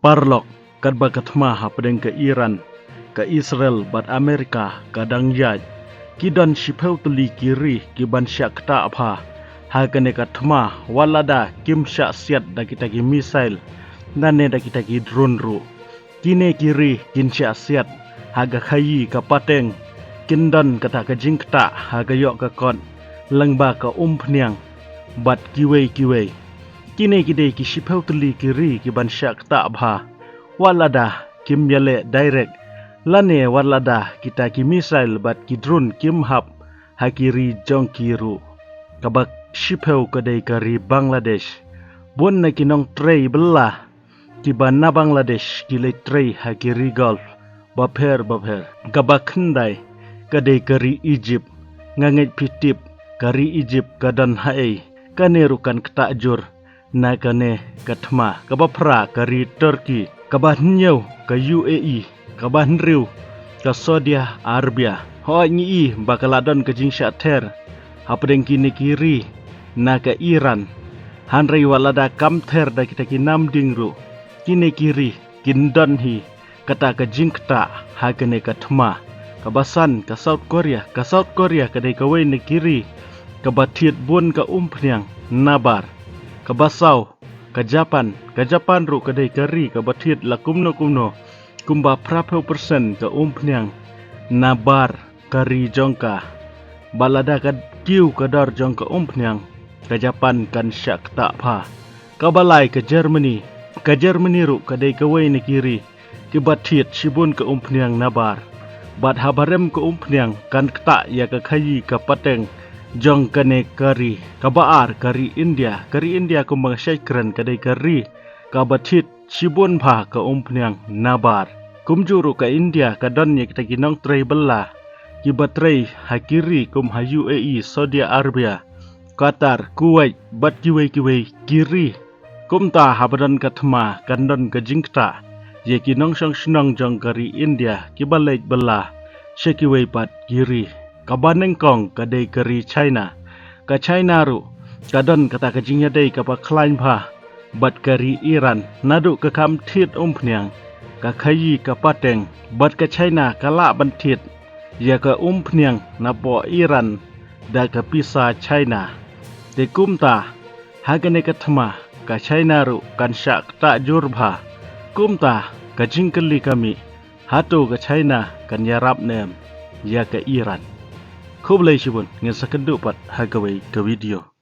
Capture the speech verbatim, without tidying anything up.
Paralok, katba ka thma hapdeng ka Iran, ka Israel bad Amerika ka dang ïaid, ki don shiphew tylli ki ri ki ban shah ktah bha ha kane ka thma, wat lada kim shah siat da kita ki missile, nane da kita ki drone ruh. Kine ki ri kin shah siat ha ka khaïi ka pateng, kin don kata ka jingktah ha ka ïoh ka kot lyngba ka umphniang bad kiwei kiwei. Kine ki dei ki shiphew tylli ki ri ki ban shah ktah bha, wat lada kim ïaleh direct, lane wat lada kita ki missile bad ki drone kim hap ha ki ri jong ki ruh. Kaba shiphew ka dei ka ri Bangladesh. Bun na ki nongtrei bylla kiba na Bangladesh ki leit trei ha ki ri Gulf bapher bapher. Kaba khyndai ka dei ka ri Egypt. Nga ngeit phi tip ka ri Egypt ka don haei. Kane ruh kan ktah jur na kane ka thma. Kaba phra ka ri Turkey. Kaba hynñiew ka U A E. Kaba hynriew ka Saudi Arabia. Hooid, ngi i ba ka la don ka jingshah ther hapdeng kine ki ri na ka Iran. Hynrei wat lada kam ther da kita ki nam ding ruh, kine ki ri kin don hi kata ka jingktah ha kane ka thma. Kaba san ka South Korea. Ka South Korea ka dei kawei na ki ri kaba thied bun ka umphniang nabar. Kaba saw ka Japan. Ka Japan ruh ka dei ka ri kaba thied la kumno kumno kumba phraphew persen ka umphniang nabar ka ri jong ka. Bad lada ka kiew ka dor jong ka umphniang, ka Japan kan shah ktah bha. Kaba lai ka Germany. Ka Germany ruh ka dei kawei na ki ri kiba thied shibun ka umphniang nabar. Bad haba rem ka umphniang kan ktah ïa ka khaïi ka pateng jong kane ka ri. Kaba ar ka ri India. Ka ri India kumba nga shait kren ka dei ka ri kaba thied shibun bha ka umphniang nabar. Kumjuh ruh ka India ka don ïa kita ki nongtrei bylla kiba trei ha ki ri kum ha U A E, Saudi Arabia, Qatar, Kuwait bad kiwei kiwei ki ri. Kumta haba don ka thma kan don ka jingktah ïa ki nongshong shnong jong ka ri India kiba leit bylla sha kiwei pat ki ri. Kaba nyngkong ka dei ka ri China. Ka China ruh ka don kata ka jingïadei kaba khlaiñ bha bad ka ri Iran. Naduh ka kham thied umphniang, ka khaïi ka pateng, bad ka China ka lah ban thied ïa ka umphniang napoh Iran da ka pisa China. Te kumta ha kane ka thma ka China ruh kan shah ktah jur bha. Kumta ka jingkylli ka mih, hato ka China kan ïarap ne em ïa ka Iran? Khublei shibun, ngin sa kynduh pat ha kawei ka video.